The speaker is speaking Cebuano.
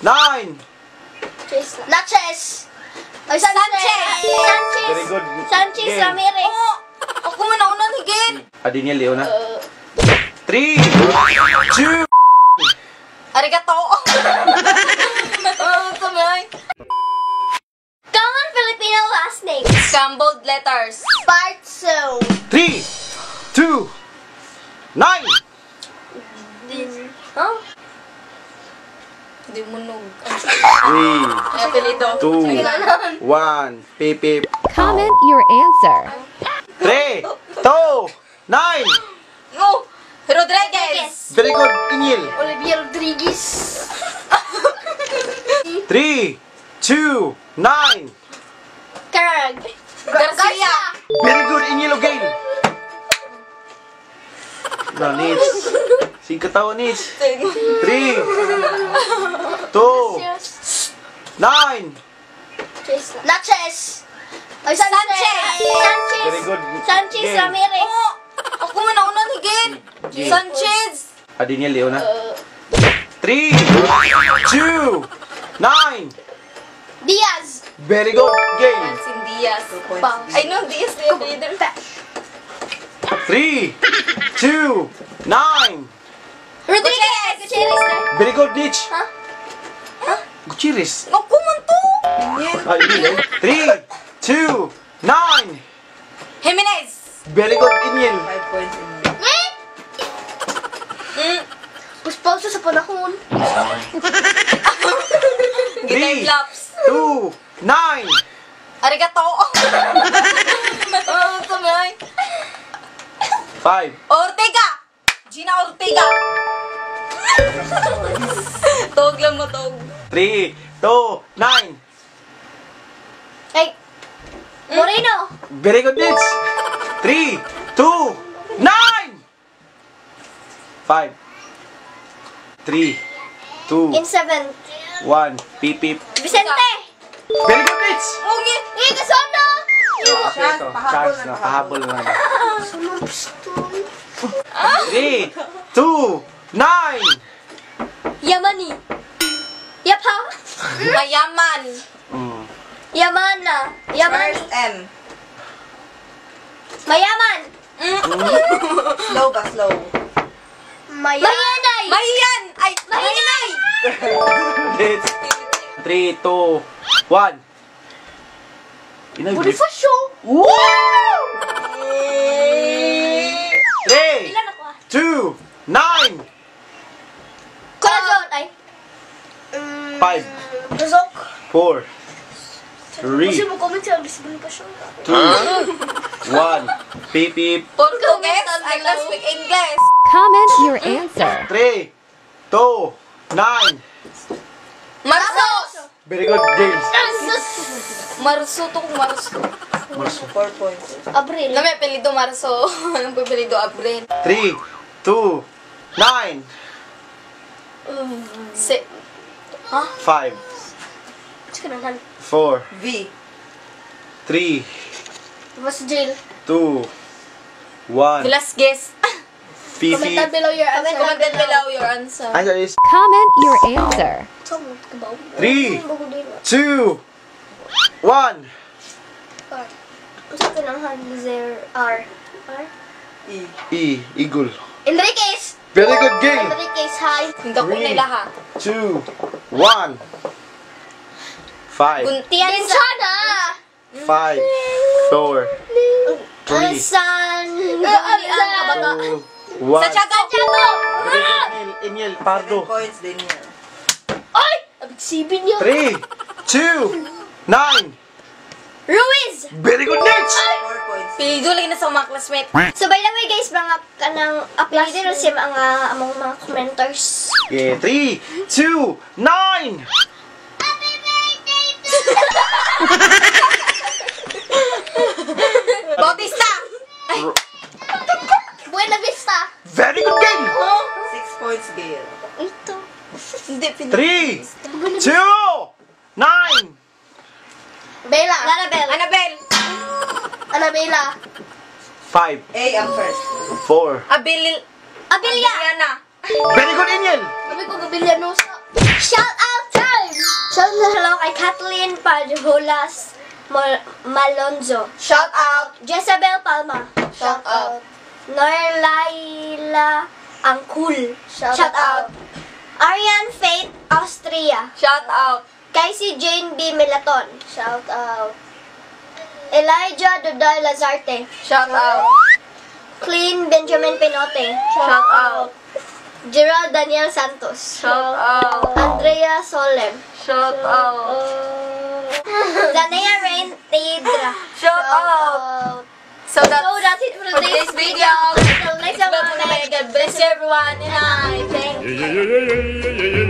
9. Natchez. Ay, Sanchez. Sanchez. Very good. Sanchez Game. Ramirez. Oh, ako man ako na higit. Ah, Daniel, Leo na. 3, 2, Arigato. Oh, tumay. Common Filipino last names. Scrambled letters. Part 2. 3, 2, 9. Huh? Hindi mo nung. 3, Ay, apelido. 2, 1. Pip, pip. Comment your answer. 3, 2, 9. No! Rodriguez! Very good, Inyil. Olivia Rodriguez. 3, 2, 9. Karag. Garcia! Very good, Inyil again. Nanis. Sige tawa, Nis. 3, 2, 9. Natchez. Ay, Sanchez. Sanchez. Very good. Sanchez Game. Ramirez. Oh, ako man ako na higit. Game. Sanchez! Ah, Daniel, Leo na. 3, 2, 9. Diaz. Very good. Game. Francine Diaz. Pa. Ay, no, Diaz na yung apelido. 3, 2, 9. Rodriguez. Gutierrez na. Very good, Mitch. Huh? Gutierrez. Ako man to! Ah, Inyil. 3, 2, 9. Jimenez! Very good, Inyil. 5 points in Eh? Puspauso sa panahon. Gitime lapse. 2, 9. Arigato! Oh, tumay. 5, Ortega! Gina Ortega! Tog lang mo, tog. 3, 2, 9. Ay. Moreno. Very good, Mitch. 3, 2, 9. 5, 3, 2, In seven. 1. Beep, beep. Vicente. Very good, Mitch. Okay. Eh, kasana. Okay, ito. Chance na. Pahabol na. 3, 2, 9. Yamani. Yapa. Mayaman. Yamana. Yamani. First M. Mayaman. Slow ba? Slow. Mayanay. Mayan! Ay, mahinay! Let's. 3, 2, 1. Inay, Bonifacio. Woo! 3, Ilan ako ah? 2, 9, Corazon. Ay. 5, Pasok. 4, 3, Kasi mo comment sa Luis Bonifacio. 2, 1. Beep, beep. Portuguese? I can speak English. Comment your answer. 3, 2, 9. Marso! Very good, James. Marso to kung Marso. Marso. 4 points. Abril. Na may apelido Marso. Anong apelido Abril? 3, 2, 9, Si... 5, Sige na lang. 4, V. 3, Diba sa jail? 2, 1. Velasquez. Fifi. Comment down below your answer. Comment down below your answer. Answer is Comment your answer. 3, 2, 1. Unsa tinanghan there R? R? E. E, eagle. Enriquez! Very good game. Enriquez, hi. Hindi ko Three. na ilaha. 2, 1. 5, Tiensana! 5, 4, 3, San... Ang 2, 1. Santiago! Santiago! Very good, Emil. Emil Pardo. 7 points, Daniel. Ay! Abig niyo. 3, 2, 9. Ruiz! Very good, Mitch. 4 points. Pilido lang na sa mga classmate. So by the way guys, mga kanang apelido na siya mga among mga commenters. Yeah, 3, 2, 9. Happy birthday to Bautista! Buena Vista. Very good game. 6 points, Gail. Ito. Hindi, pili. 3, 2, 9. Bella. Annabelle. Annabel! Annabella. 5, A ang first. 4. Abilil... Abilia. Abiliana. Very good, Iniel. Sabi ko Gabilianosa. Shout out to Kathleen Padhulas Malonzo. Shout out! Jezebel Palma. Shout out! Norlaila Angkul. Shout Shout out. Arian Faith Austria. Shout out! Casey Jane B. Milaton. Shout out. Elijah Duday Lazarte. Shout out! Clean Benjamin Pinote. Shout out! Gerald Daniel Santos. Shout out! Andrea Solem. Shout out! Zanea Rain Teidra. Shout out! So So that's it for for today's today's video. Until next time, God bless everyone and I thank Yeah.